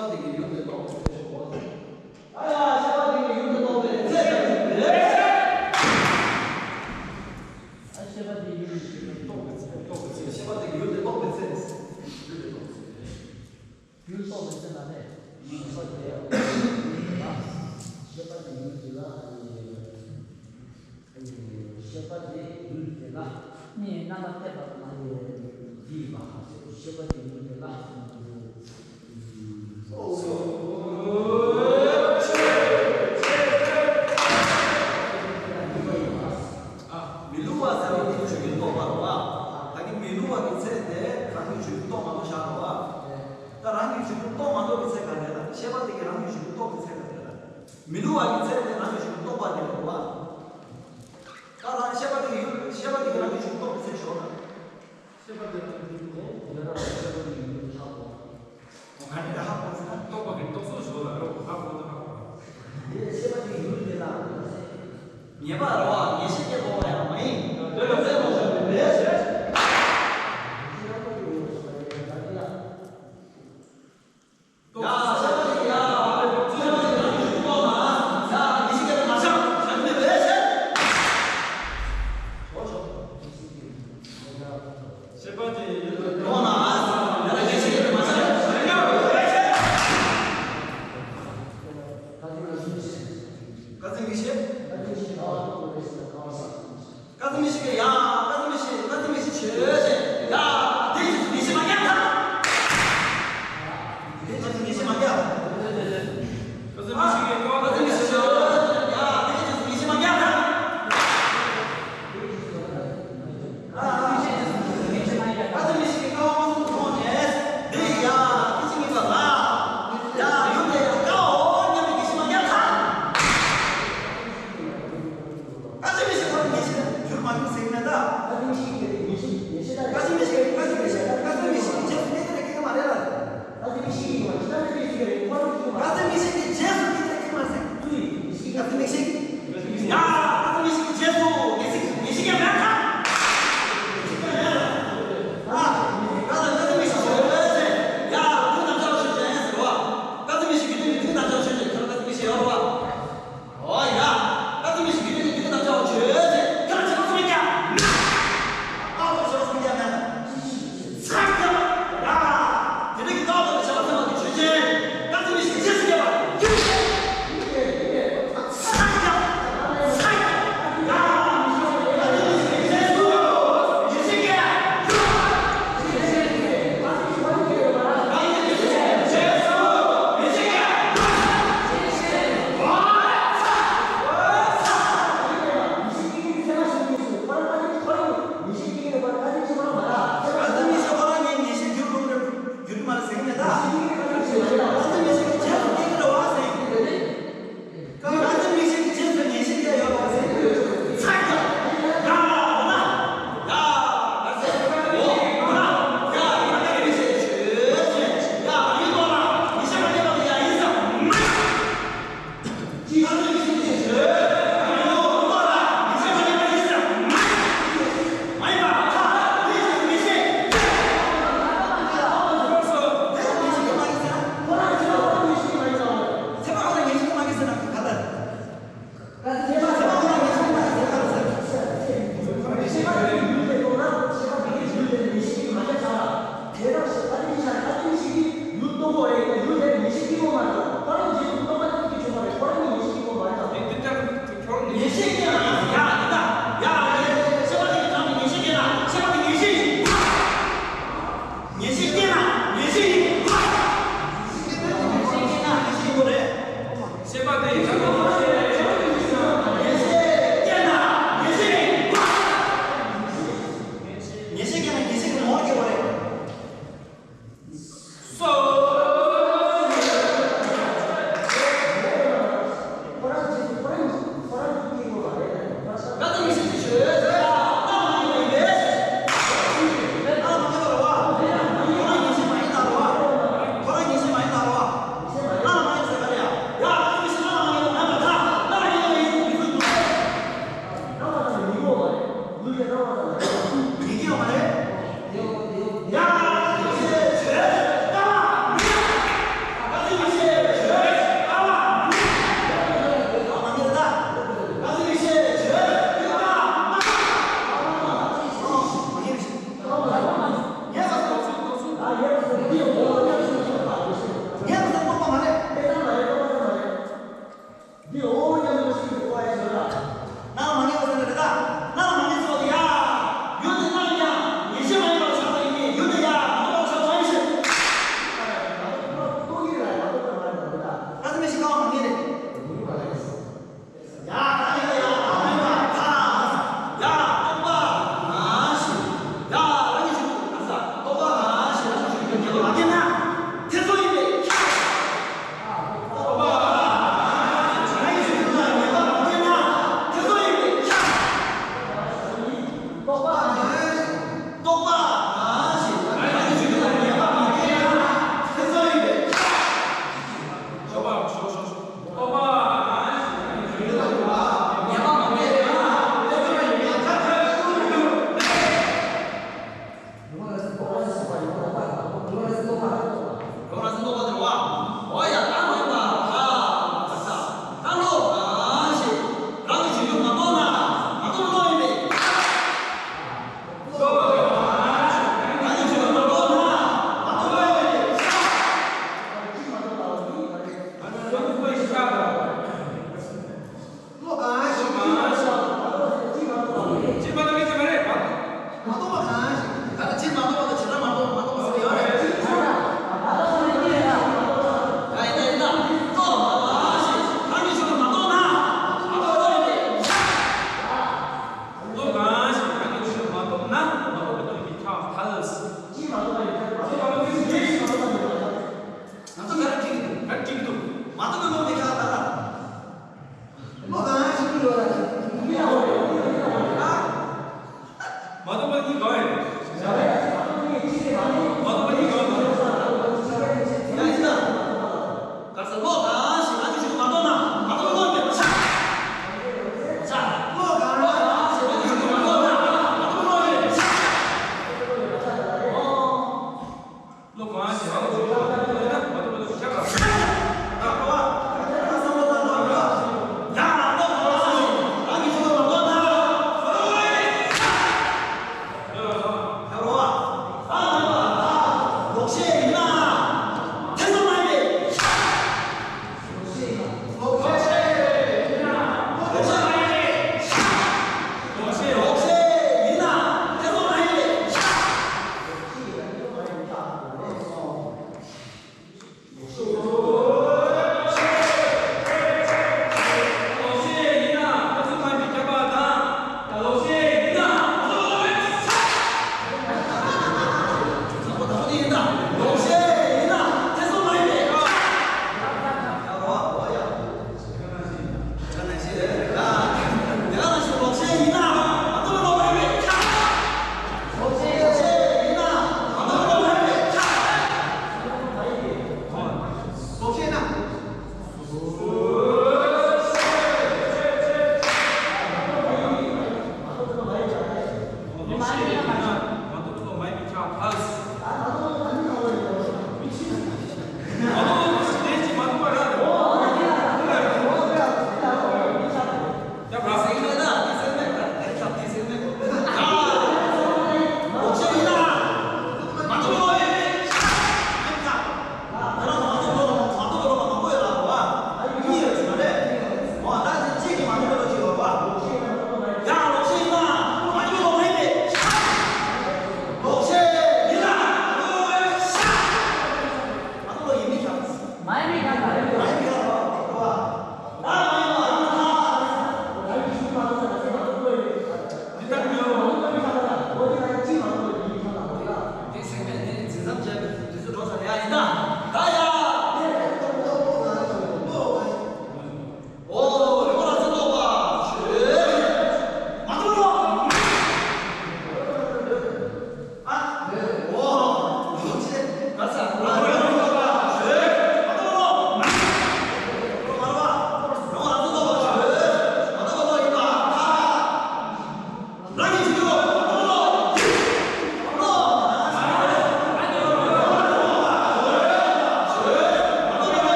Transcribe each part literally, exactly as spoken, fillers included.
པ་དེ་གི་ཡུལ་དེ་རྟོགས་པའི་ཚེ་ཞོག་པ། ཨ་ཡ། ཤེས་པ་དེ་གི་ཡུལ་དེ་རྟོགས་པའི་ཚེ་ཞོག་པ། ཨ། ཤེས་པ་དེ་གི་ཡུལ་དེ་རྟོགས་པའི་ཚེ། རྟོགས་པའི་ཚེ། ཤེས་པ་དེ་གི་ཡུལ་དེ་རྟོགས་པའི་ཚེ། ཡུལ་དེ་རྟོགས་པའི་ཚེ། ཡུལ་རྟོགས་པའི་ཚེ་ན་ནི། ཤེས་པ་དེ་ཡང་། ཤེས་པ་དེ་ཡུལ་དེ་ལ་ཨ་ནི། ཤེས་པ་དེ་ཡུལ་དེ་ལ་གཉིས་རྣམ་པར་གཏད་པ་དང་། འདི་ཡིན་པ། ཤེས་པ་དེ་ཡུལ་དེ་ལ། མི་སླུ་བ་ཟེར་བ་དེ་ཆོས་ཉིད་རྟོགས་པ་རེད་བ། ད་གིན་མི་སླུ་བ་གི་ཚེ་དེ་རང་གི་ཆོས་ཉིད་རྟོགས་མ་ཐུབ་བཞག་རེད་བ། ད་རང་གི་ཆོས་ཉིད་རྟོགས་མ་ཐུབ་པའི་ཚེ་ག་རེ་རེད། ཤེས་པ་དེ་གིས་རང་གི་ཆོས་ཉིད་རྟོགས་པའི་ཚེ་ག་རེ་རེད། མི་སླུ་བ་གི་ཚེ་དེ་རང་གི་ཆོས་ཉིད་རྟོགས་པ་དེ་རེད་བ། ད་རང་ཤེས་པ་དེ་གི་ཡུལ། ཤེས་པ་དེ་གིས་རང་གི་ཆོས་ཉིད་རྟོགས་པའི་ཚེ་ཞོག་ན། ཤེས་པ་དེ་རང་གི་ཡུལ་དེ་ཡོད་ན་ཤེས་པ་དེ་གི་ཡུལ་དེ་ཆགས་འགྲོ། འོ། ག་འདྲ་ཧ་གོ་ཟེར་ན། རྟོགས་པ་གི་རྟོགས་ཚུལ་ཞོག་ལ་རོ། ཧ་གོ་ད་ཧ་གོ། དེ་ཤེས་པ་དེ་གི་ཡུལ་དེ་ལ་ངེས་པ་རེད་བ། ངེས་ཤེས་སྐྱེ་དགོས་པ་ཡང་མ་ཡིན། དེ་ལ་ཚད་མ་བཞག་པའི་ལས་ཟེར། ཡ། ཤེས་པ་དེ་ཡ། ཤེས་པ་དེ་རང་གི་ཆོས་ཉིད་རྟོགས་ན། ཡ། ངེས་ཤེས་སྐྱེ་དགོས་མ་བྱ། བྱ་མི་ལས་ཟེར། ཞོག་ཞོག་ཤེས་པ་དེ་ཡུལ་དུ་རྟོགས་ན།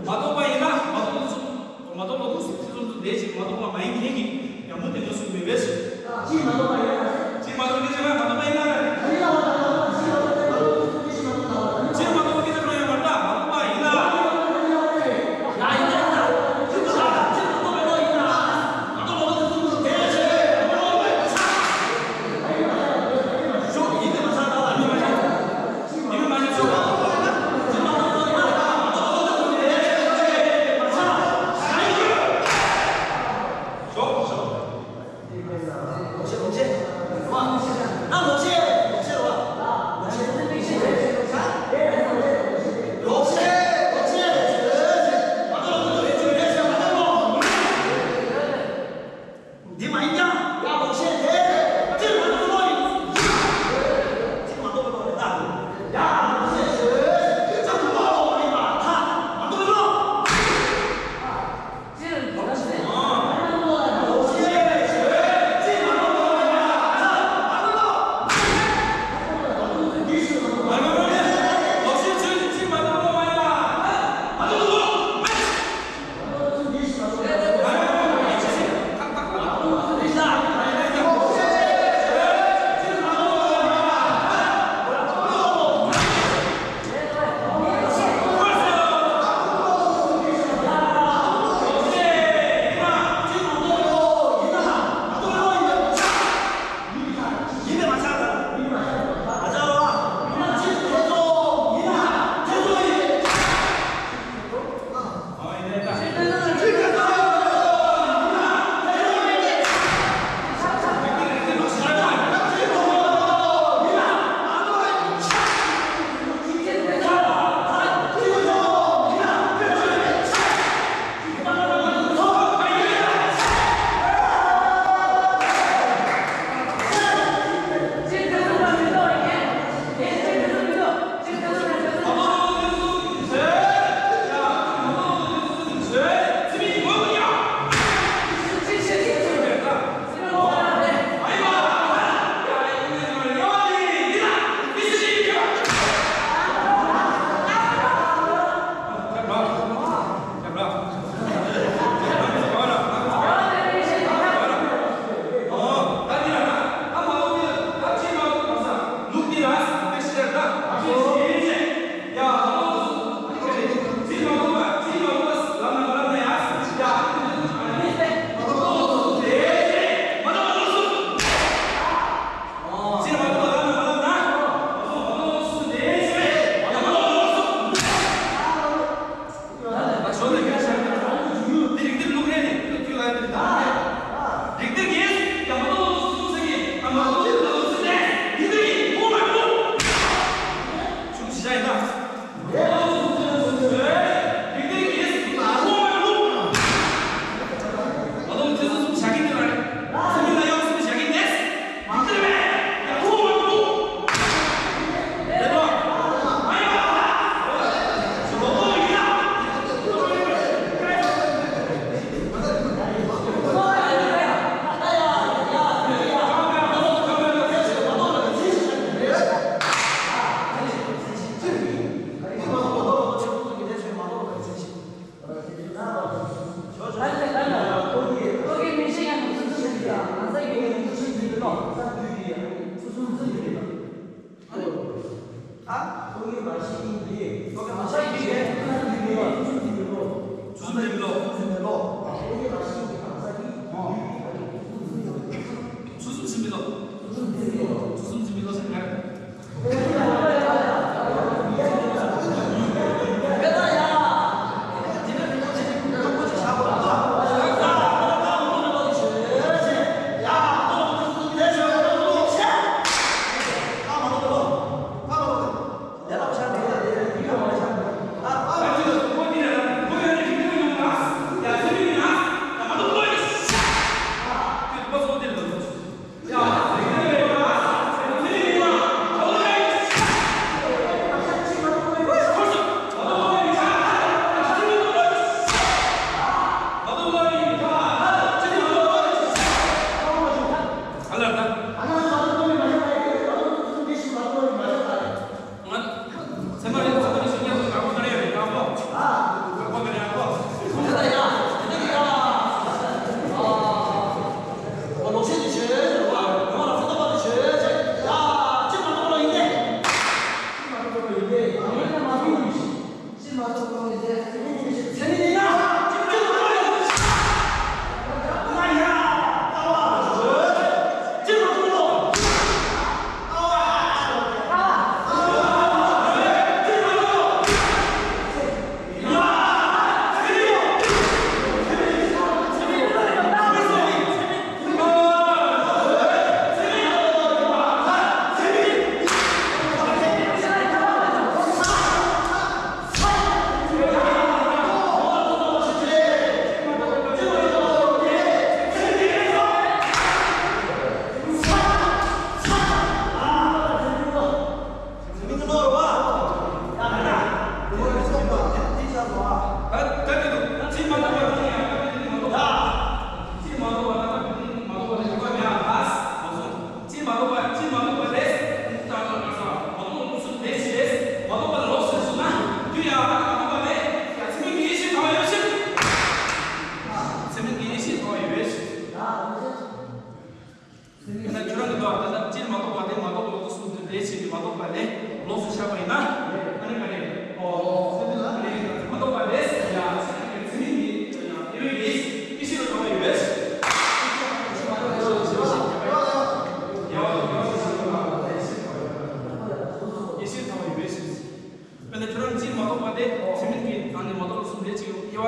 མ་རྟོགས་པ་ཡིན་ན་མ་རྟོགས་ལ་སོགས་མ་རྟོགས་ལ་སོགས་ཚུལ་ཙམ་དུ་འདས་ཤིང་མ་རྟོགས་པ་མ་ཡིན་མཁན་གྱི་ཡང་མུ་སྟེགས་ཀྱི་ཚུལ་མེད་པས་སོ། ཅིས་མ་རྟོགས་པ་ཡིན་ན། ཅིས་མ་རྟོགས་ཀྱི་ཕྱིར་ན་མ་རྟོགས་པ་ཡིན་ན། ཅིས་མ་རྟོགས་ཀྱི་ཕྱིར་ན་ཡང་མ་རྟོགས་པ་ཡིན་ན།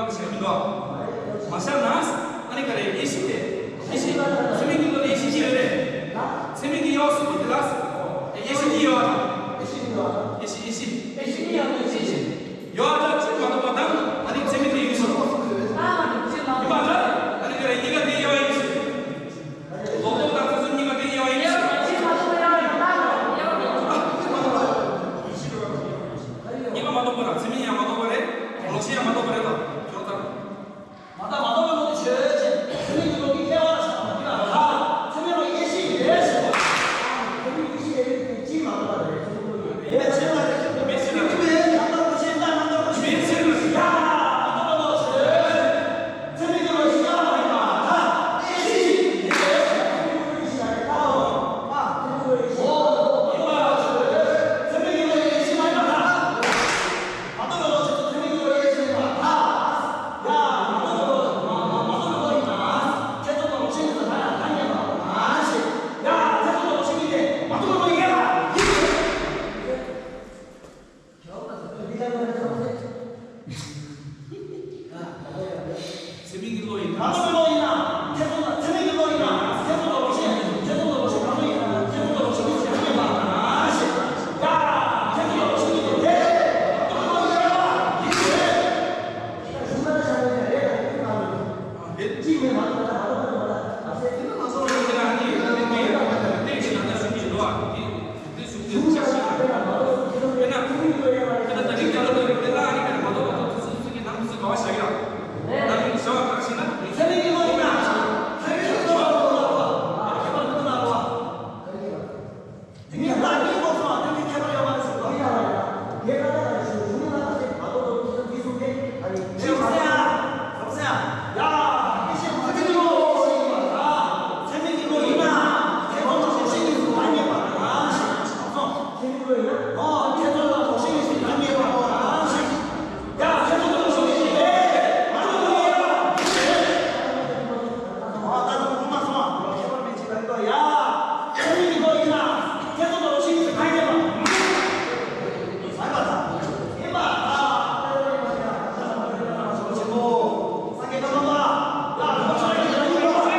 བཤད་མི་འདུག་མ་བཤད་ན། ཨ་ནི་ག་རེ། ཡེ་ཤེས་དེ། ཡེ་ཤེས། ཚད་མིན་གྱི་བློ་ལ་ཡེ་ཤེས་གཉིས་ཡོད་རེད། ཚད་མིན་གྱི་དབྱེ་བ་གསུམ་པོ་དེ་ལ། ཡེ་ཤེས་གཉིས་ཡོད་དང་། ཡེ་ཤེས། ཡེ་ཤེས། ཡེ་ཤེས་གཉིས་ཡོད་དང་། གཅིག་མ་གཏོགས་པ་དང་། ཨ་ནི་ཚད་མིན་དེ་ཡོད་སོང་། ཡིན་པ་ལ། ཨ་ནི་ག་རེ། གཉིས་ཀ་དེ་དབྱེ་བ་ཡིན། ལོག་རྟོག་དང་ཚུལ་གསུམ་གཉིས་ཀ་དེ་དབྱེ་བ་ཡིན། གཉིས་ཀ་མ་གཏོགས་པ་དང་། ཚད་མིན་ཡང་མ་གཏོགས་པ་རེད་དང་། ལོག་ཤེས་ཡང་མ་གཏོགས་པ་རེད་དང་། ཁྱོད་ཚང་། མ་དང་མ་གཏོགས་པའི་བློ་དེ་ཆོས་ཅན། ཚད་མིན་གྱི་བློ་དེ་དབྱེ་བ་ལ་བཞག་པ་དེ་ལ་ད། ཚད་མིན་བློ་ཡེ་ཤེས་རེད་ཟེར་བ། ཚད་མིན་ཡེ་ཤེས་རེད་དེ་གཅིག་མ་གཏོགས་པ་རེད། ཡེ་ཤེས་རེད། མེད་ཟེར་ན། མེད་ཟེར་ན། ཡ། མ་གཏོགས་པའི་བློ་ཆོས། ཚད་མིན་གྱི་བློ་ཡེ་ཤེས་རེད་མ་ད། ཡེ་ཤེས་རེད། ཚད་མིན་གྱི་བློ་ཡེ་ཤེས་རེད་མ་ད། ཚད་མིན་གྱི་བློ་ཡེ་ཤེས་རེད་མ་ད། མ་གཏོགས་པའི་བློ་ཆོས་ཚད་མིན་གྱི་བློ་ཡེ་ཤེས་མ་ད། ཡ། མ་གཏོགས་པའི་བློ་མ་མ་མ་གཏོགས་པའི་བློ་ཡིན་ན། ཁྱེད་ཚོ་དང་ཤིང་གི་ས་ཡང་ཐ་སྙད་པ་མ་ཤེས། ཡ། ཁྱེད་ཚོ་དང་ཤིང་གི་དེ་མ་གཏོགས་པའི་བློ་ཡིན་ལ་ཡིན། ཚད་མིན་གྱི་བློ་ཡིན་ན། མ་གཏོགས་པའི་བློ་ཡིན་ན། ཁྱེད་ཚོ་ལ་ཚད་མིན་གྱི་བློ་ཡིན་ན། ཁྱེད་ཚོ་ལ་རོ་ཤེས། ཁྱེད་ཚོ་ལ་རོ་ཤེས་གང་ཡིན་ན། ཁྱེད་ཚོ་ལ་རོ་ཤེས་ཀྱི་ཚད་མིན་པ་མ་ཤེས། ཡ། ཁྱེད་ཚོ་ལ་རོ་ཤེས་ཀྱི་དེ་མ་གཏོགས་པའི་བློ་ཡིན་ལ་ཡིན། དེ་ནས་བདག་ཉིད་ལོག་སོང་བ་དེ་ཚོའི་ཁྱད་པར་ཡོད་མ་རེད་ཟེར་བ། ངས་ཀ་ཏ་ལ་ཞུ་ཞུ་ནི་ང་ཚོས་མ་གཏོགས་དོན་ཚན་འདི་གསུམ་དེ་ཨ་ནི་ཁྱེད་ཚོ་ཡ། ཁྱེད་ཚོ་ཡ། ཡ། ཨེ་ཤེ་མ་ཚད་མིན་གྱི་བློ་ཡིན་པ་དང་། ཚད་མིན་གྱི་བློ་ཡིན་ན། དེ་ཁོང་ཚོ་བྱེད་ཤེས་ཀྱི་ཚུལ་མ་རྙེད་པ་དང་ཞེས་སོང་། ཚད་མིན་གྱི་བློ་ཡིན་ན། ཨོ་ཁྱེད་ཚོ་ལ་བྱེད་ཤེས་ཀྱི་ཚུལ་མ་རྙེད་པ་དང་ཞེས། ཡ། ཁྱེད་ཚོ་ལ་བྱེད་ཤེས་ཀྱི་ཚུལ་མ་རྙེད་པ་དང་ཞེས། ཨོ་ད་དུང་ཁུངས་མ་སོང་བ། ཁྱད་པར་མེད་ཅེས་པ་རེད་དོ། ཡ། ཚད་མིན་གྱི་བློ་ཡིན་ན། ཁྱེད་ཚོ་དང་ཕྱིན་ཅི་མ་ཡིན་པ། མ་ཡིན་པ་དང་། ཡིན་པ་དང་། ཆེན་པོ། སངས་རྒྱས་བསྟན་པ་ལ་ལ་ཁོ་ཚོ་ཡིན་པ་ཡིན་པ།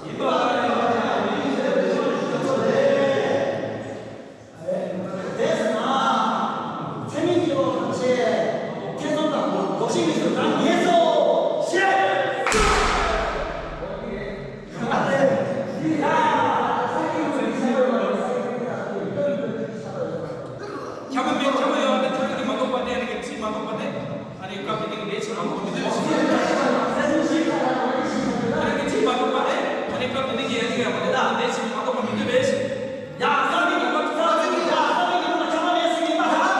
ཡིན་པ་དང་། དེས་ན། ཚད་མིན་གྱི་བློ་ཐམས་ཅད་ཐེ་ཚོམ་དང་དོགས་གཞི་མེད་དུ་བགྲང་ངེས་སོ་ཞེས། ཁྱབ་པ་མེད། ཁྱབ་པ་ཡོད་པ་དེ་ཁྱབ་པ་དེ་མ་གཏོགས་པ་དེ་རིགས་ཀྱི་ཚིག་མ་གཏོགས་པ་དེ། ཨ་ནི་སྐབས་དེ་ནས་ལས་བྱེད་མ་གཏོགས་མི་འདོད་པས་ཤིང་། ཨ་ནི་ཚིག་མ་གཏོགས་པ་རེད། ཨ་ནི་སྐབས་དེ་ནས་ཀྱི་ཡ་གཅིག་ཡང་མ་རེད། ད་ལས་བྱེད་མ་གཏོགས་པ་མི་འདོད་པས་ཤིང་། ཡ་ས་མི་གི་ས་མི་གི་ཡ་ས་མི་གི་ཁྱབ་པ་མེད་ཟེར་གི་ཡིན་པ་དང་།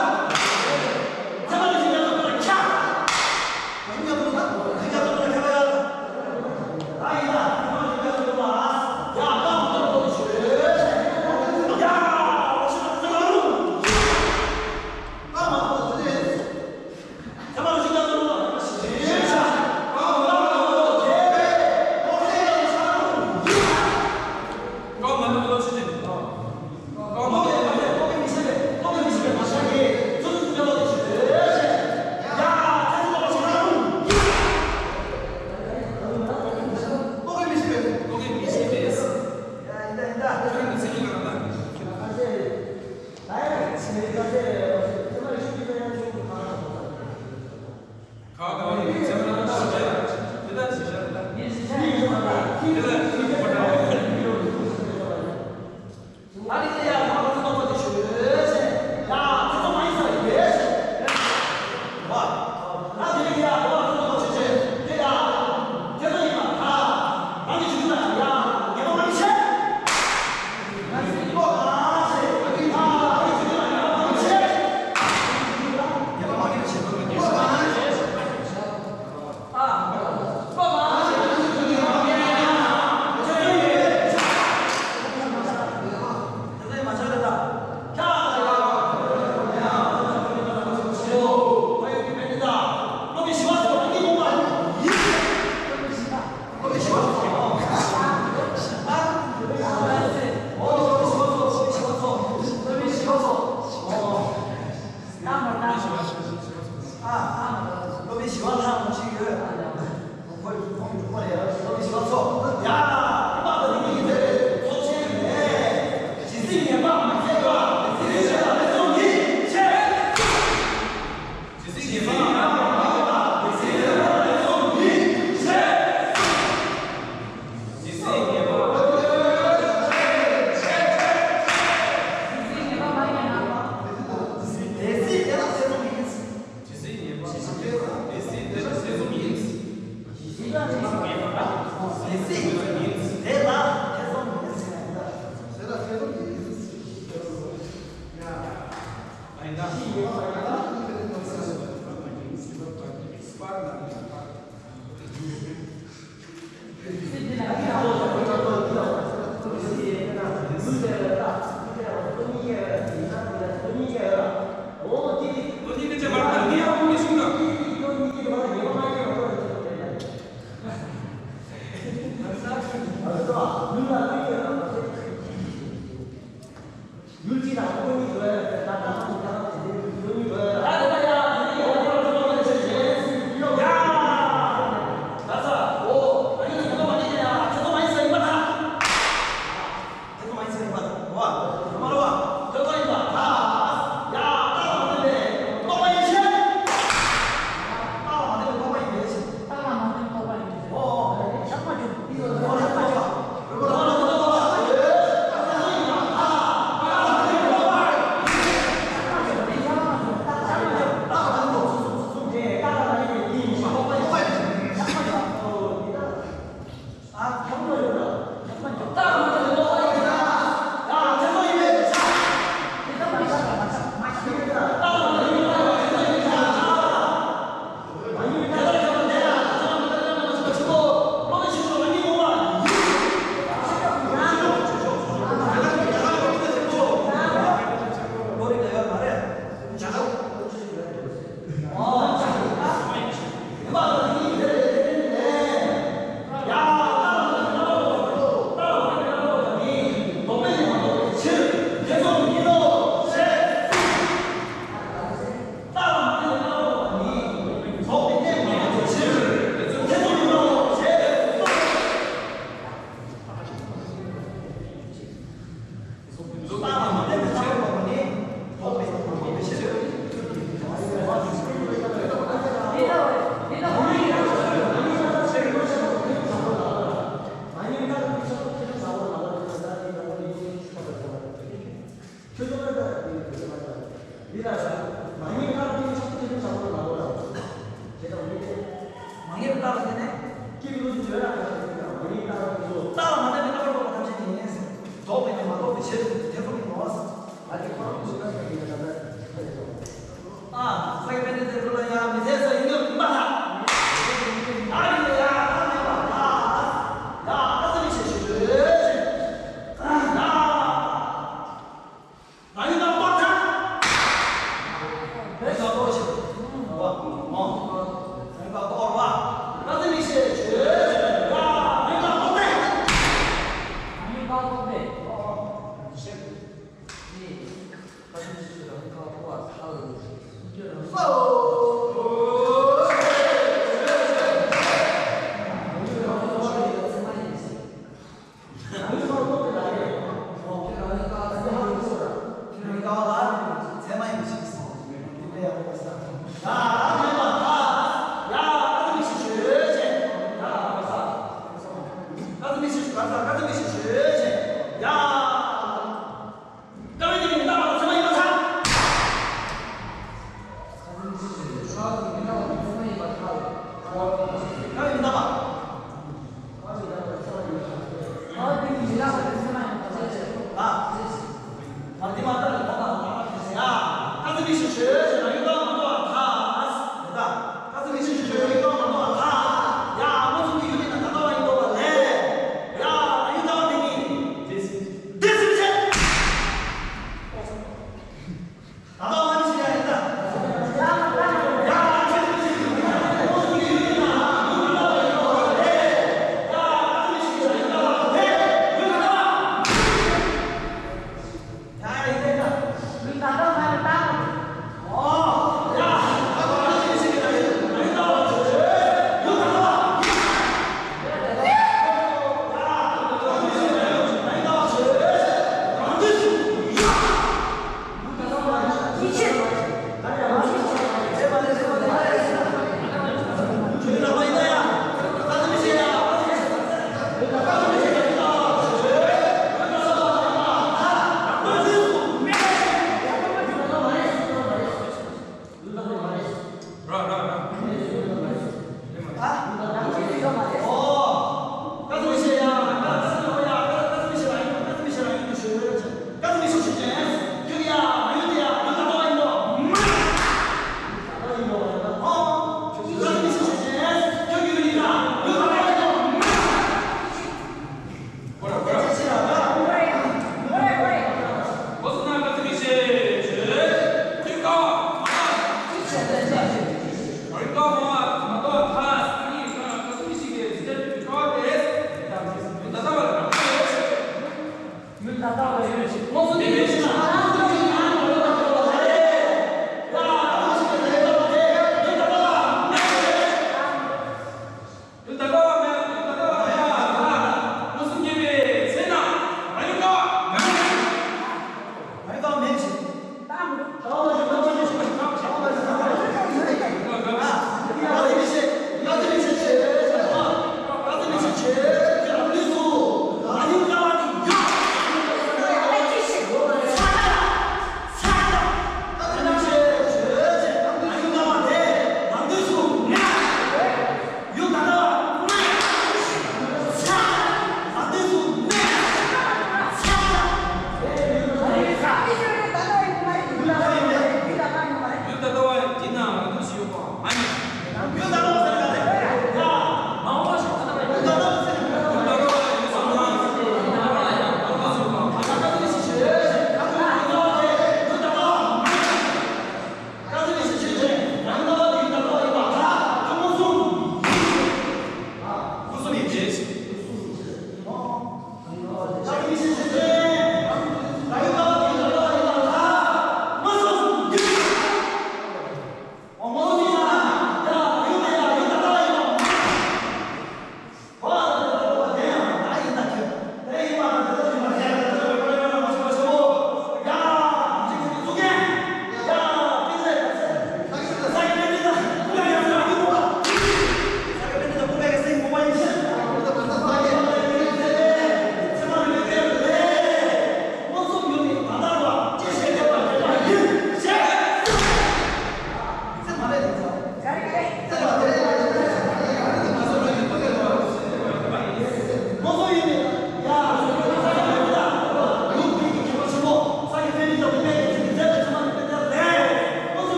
ཁྱབ་པ་མེད་ཟེར་གི་ཡིན་པ་དང་ཁྱབ།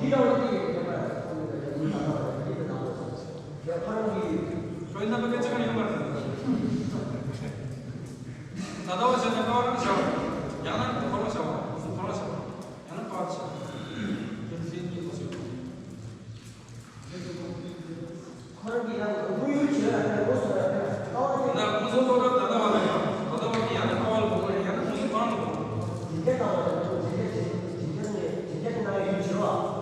ཁྱོད་རྣམ་པ་སྐད་ཆ་གང་ཡོང་བར་ད། ད་ལྟ་བ་བྱས་ན་ཀ་བ་རང་བྱ་བ། ཡང་ན་འཁོར་བ་བྱ་བ། འཁོར་བ་བྱ་བ། ཡང་ན་ཀ་བ་བྱ་བ། དེ་ཚེ་གཉིས་ལ་བྱེད་པ། ཁོ་རང་གི་ཡང་དངོས་ཡོད་བྱེད་ལ་ཀ་བ་སོགས་ལ་ཀ་བ་དེ། ད་ཀུན་རྫོབ་རྟོག་པ་ད་ལྟ་བ་ལ་ཡང་ད་ལྟ་བ་དེ་ཡང་ན་ཀ་བ་ལ་འགྲོ་དགོས་རེད། ཡང་ན་ཀུན་རྫོབ་གང་ལ་འགྲོ་དགོས། འཛིན་རྒྱ་ལྟ་བ་ལ་འགྲོ། འཛིན་རྒྱ་འཛིན་རྒྱ་ནང་ཡོད་བྱེད་པ།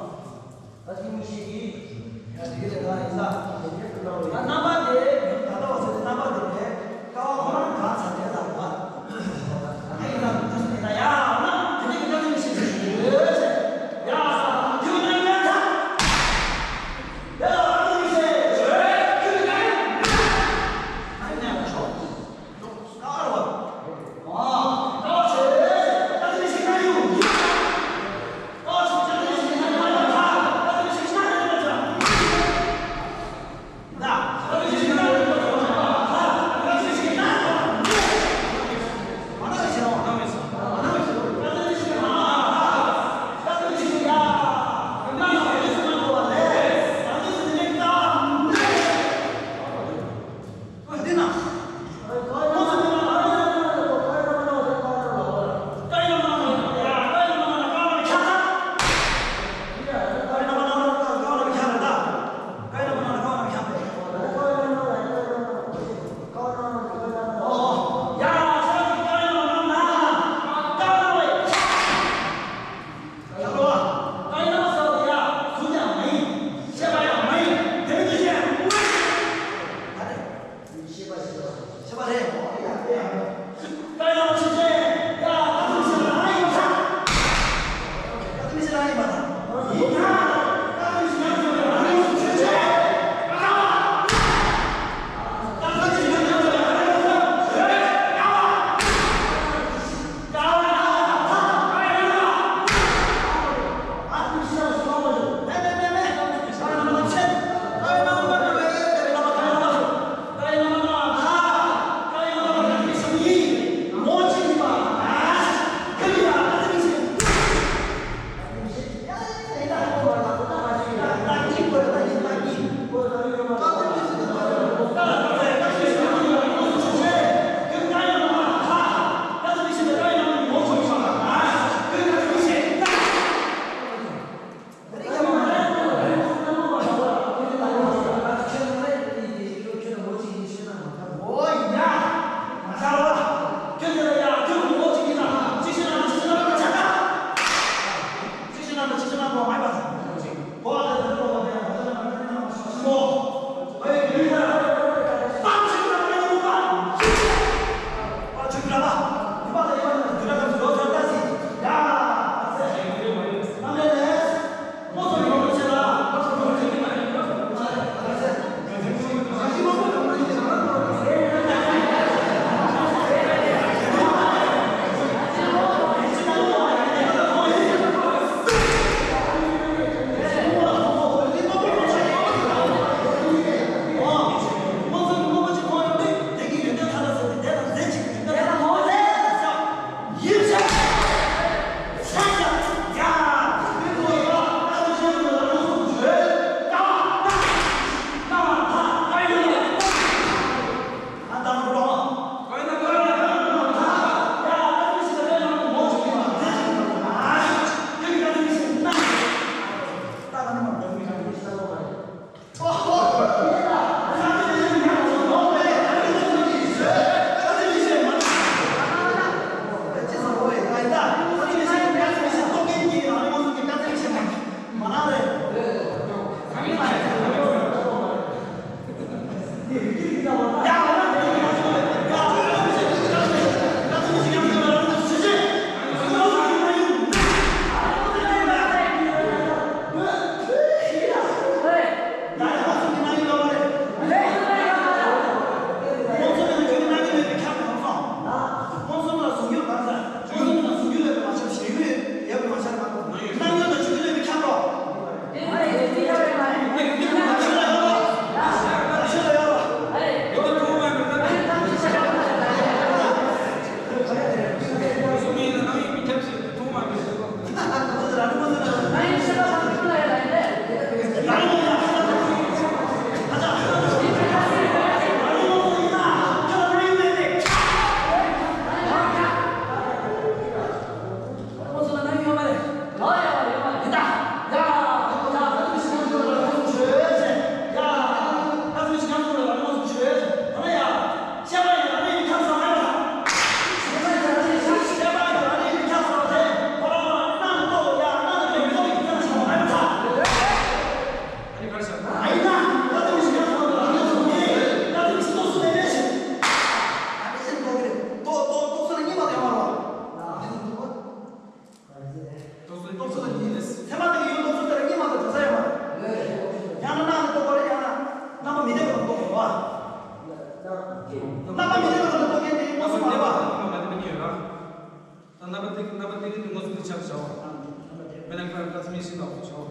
ཤིང་ལ་ཆོག་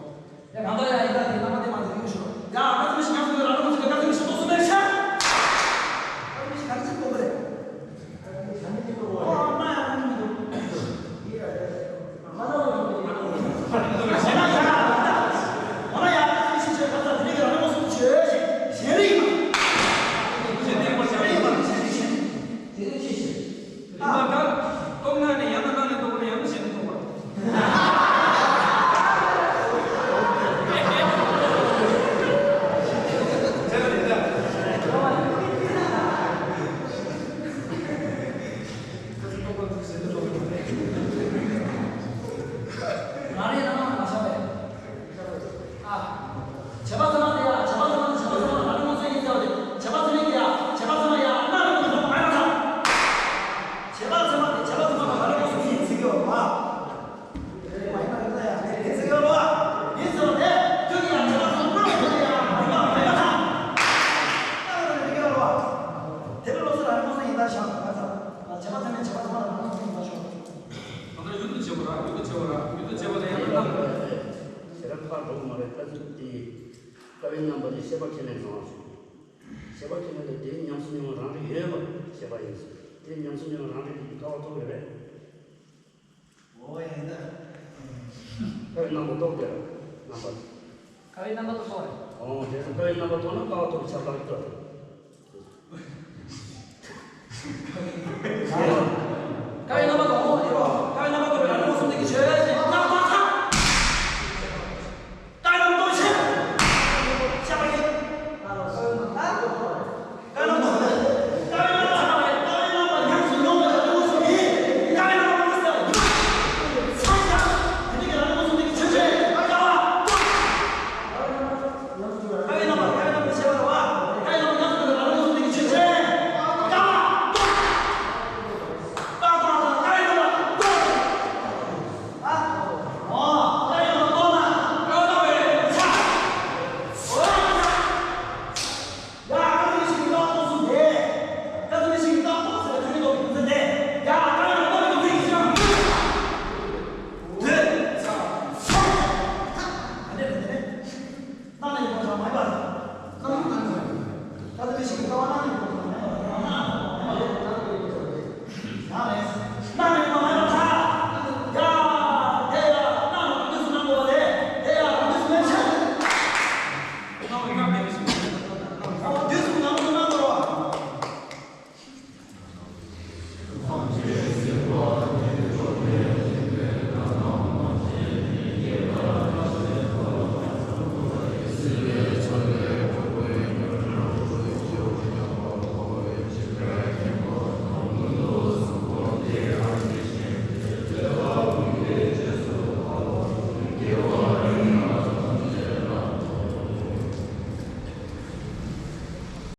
ཡ་གང་ལྟར་ཡ་ཡིན་ད་དེ་རྣམ་པ་དེ་མ་ཚད་ཡོད་ཤོག་ཡ་ཨ་ཙི་མི་ཞིག་ཉམས་སུ་ཡོད་ར་ཨ་ཙི་མི་ཞིག་ཨ་ཙི་མི་ཞིག་ཏོག་ཙམ་མེད་ཤག་ཨ་ཙི་མི་ཞིག་ག་ཚོད་ཏོག་ཙམ་རེད། ཨ་ཙི་མི་ཞིག་ཏོག་ཙམ་རེད། ཨ་ཙི་མི་ཞིག་ཏོག་ཙམ་རེད། ང་རའི་རྣམ་མང་མ་ཤར་བས། ཨ། བྱེད་པ་ཚང་མ་དེ་ཡ། བྱེད་པ་ཚང་མ་དེ་བྱེད་པ་ཚང་མ་ལ་ལུང་ཚན་ཡིན་ཟེར་བ་དེ། བྱེད་པ་ཚང་མ་དེ་ཡ། བྱེད་པ་ཚང་མ་ཡ། ང་ལ་ལུང་ཚན་མ་ཡ་ན་ཚ། བྱེད་པ་ཚང་མ་དེ་བྱེད་པ་ཚང་མ་ལ་ལུང་ཚན་ཡིན་ཟེར་གི་ཡོད་མ། དེ་མ་ཡིན་ན་ཡིན་ན་ཡ། ཡིན་ཟེར་གི་ཡོད་མ། ཡིན་ཟེར་བ་དེ། དུས་ཀྱི་ཡ། བྱེད་པ་ཚང་མ་ལ་ལུང་ཚན་ཡ། མ་ཡིན་པ་མ་ཡིན་པ་ཚ། ང་ལ་ལུང་ཚན་ཡིན་ཟེར་གི་ཡོད་མ། དེ་ལ་ལུང་ཚན་ལ་ལུང་ཚན་ཡིན་ད་ཤ་ང་ཚ། བྱེད་པ་ཚང་མས་བྱེད་པ་ཚང་མ་ལ་ལུང་ཚན་ཡིན་ད་ཤོག་གང་ལྟར་ཡུལ་དུ་བྱེད་པ་ར། ཡུལ་དུ་བྱེད་པ་ར། ཡུལ་དུ་བྱེད་པ་ལ་ཡང་ན་སྣང་། ཞེ་དྲག་ཁ་འགྲོ་གི་མ་རེད། ད་ཚོད་དེ། དཀའ་བའི་རྣམ་པ་དེ་ཤེས་པ་ཁས་ལེན་རང་ཞིག་ཤེས་པ་ཁས་ལེན་དེ་དེའི་ཉམས་སུ་མྱོང་བ་རང་རིག་ཡོད་པ་ཤེས་པ་ཡིན། དེའི་ཉམས་སུ་མྱོང་བ་རང་རིག་གི་དཀའ་བ་ཐོབ་ཡོད་རེད། འོ་ཡིན་ད། དཀའ་བའི་རྣམ་པ་རྟོགས་དེ་རེད། རྣམ་པ། དཀའ་བའི་རྣམ་པ་ལ་སོགས་རེད། འོ་དེ་ཚོ་དཀའ་བའི་རྣམ་པ་རྟོགས་ན་དཀའ་བ་རྟོགས་པའི་ཁྱབ་བདག་ཡོད་རེད། དཀའ་བའི་རྣམ་པ་རྟོགས།